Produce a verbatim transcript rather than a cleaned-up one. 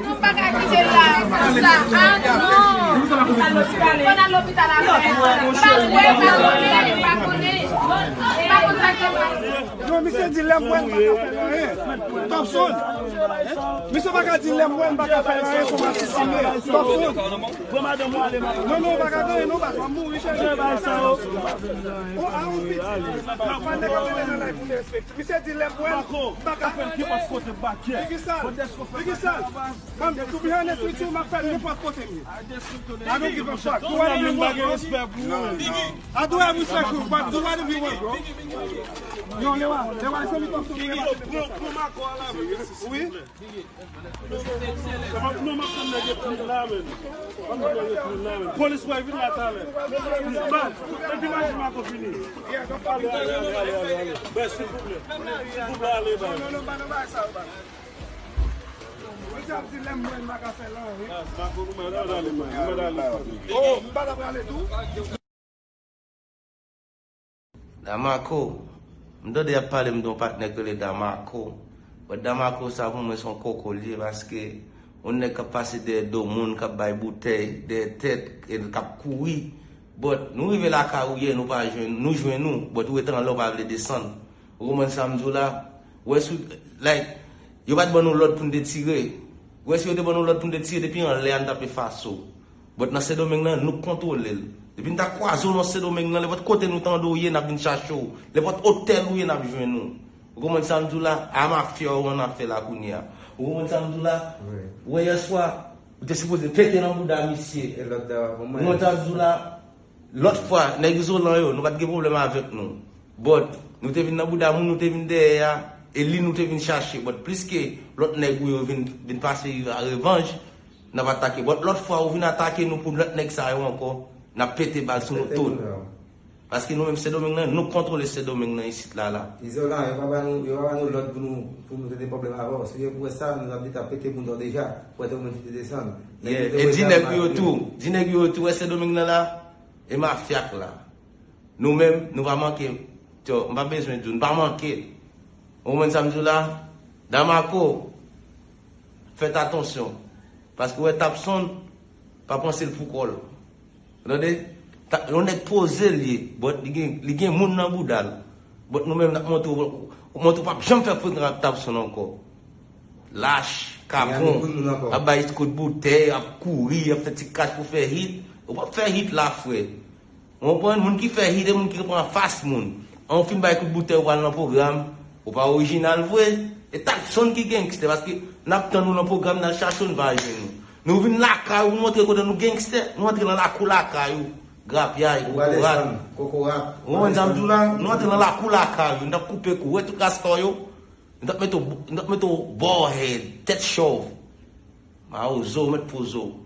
Nou pa ka kite la konsa. Ah non. Fò n al lopital avè l. Pa kwè, pa kwè, pa konnen. Pa konn sa k ap pase. Non, misye di lè m wè m pa ka fè l anyen. Topson. Misye pa ka di lè m wè m pa ka fè l anyen, se yon asasinen. Topson. Pran madanm ou ale, madanm. Non, non, ou pa ka gade, non, pa, w ap mouri, chèche. Ou a yon piti. Pa nèg ap rele nan live pou derespekte. Misye di lè m wè l, m pa ka fè l. Ki pòs kote m pa kyè. Figi sal. Figi sal. Ban m, to be honest with you, m ap fè l nenpòt kote m ye. I don't give a fuck. You wanna be one, bro? I do have respect for you, but do whatever you want, bro. Yo, Lewa, Lewa, se li kòm sou Lewa. Wi. Non, m ap tann nèg yo vin la, men. M ap tann nèg yo vin la, men. Polis wè vin la talè. Ban, epi maji m a konfini. Ale, ale, ale, ale, ale, ale. Ben, silvouplè. Silvouplè, ale, bay. Misye ap di lè m wè l, m pa ka fè l anyen. Ah, Marco, nou mèt ale, man. Nou mèt ale. Oh, m pa ta prale tou. Damako, m tande y ap pale m de yon patnè k rele Damako. But Damako sa pou mwen se yon koko l ye, paske yon nèg k ap pase dèyè do moun, k ap bay boutèy dèyè tèt, e k ap kouri. But nou rive lakay ou yè, nou pa jwenn, nou jwenn ou, but ou rete anlè, ou pa vle desann. Ou konprann sa m di w la? Ou wè si, like, yo pa t ban nou lòd pou n te tire. Ou wè si yo te ban nou lòd pou n te tire, depi anlè a n t ap efase w. But nan Sendomeng nan, nou k kontwole l. Depi n ta kwaze w nan Sendomeng nan, nenpòt kote nou tande w ye, n ap vin chache w. Nenpòt otèl ou ye, n ap jwenn ou. Ou konprann sa m di w la? A mafya w an ap fè la kounye a. Ou konprann sa m di w la? Wi. Ou wè yèswa, ou te sipoze pete nan bouda misye. E lòt da, bon, mwen. Ou konprann sa m di w la? Lòt fwa, nèg Izolan yo, nou pa t gen pwoblèm avèk nou. But, nou te vin nan bouda moun, nou te vin dèyè a, e li nou te vin chache. But, pliske lòt nèg ou yo vin, vin pase revanj, n ap atake. But, lòt fwa, ou vin atake nou pou lòt nèg sa yo ankò, n ap pete bal sou nou tout. Paske nou menm Sendomeng nan, nou kontwole Sendomeng nan isit la, la. Izolan, yo pa ba nou, yo pa ba nou lòd pou nou, pou nou te gen pwoblèm avè w. Si yo pou wè sa, nou t ap di t ap pete moun nan deja, pou wè te ou menm ki te desann. Yeah, e di nèg yo tou, di nèg yo tou, wè Sendomeng nan la, e mafya k la. Nou menm, nou pa manke, tyo, m pa bezwen di w, nou pa manke. Ou konprann sa m di w la? Damako, fèt atansyon. Paske w wè Tapson, pa panse l pou kò l. Ou tande? Ta-, yon nèg poze l ye, but li gen, li gen moun nan bouda l. But nou menm, n ap montre w, montre w p ap janm fè frekans ak Tapson ankò. Lach, kapon, ap bay kout boutèy, ap kouri, ap fè ti kach pou fè hit. Ou p ap fè hit la, frè. Ou konprann? Moun ki fè hit e moun ki pran fas moun. An ou fin bay kout boutèy ou pral nan pwogram, ou pa orijinal vre. E Tapson ki gangstè, paske n ap tann ou nan pwogram, n al chache w, n pa jwenn ou. Nou vin lakay ou, nou antre kote nou gangstè, nou antre nan lakou lakay ou. Grapyay, kokorat. Kokorat. Ou konprann sa m di w la? Nou antre nan lakou lakay ou, n ap koupe kou. Wè tout rasta w yo, n ap mete w, n ap mete w bald head, tèt chòv. Mawozo, ou mèt poze w.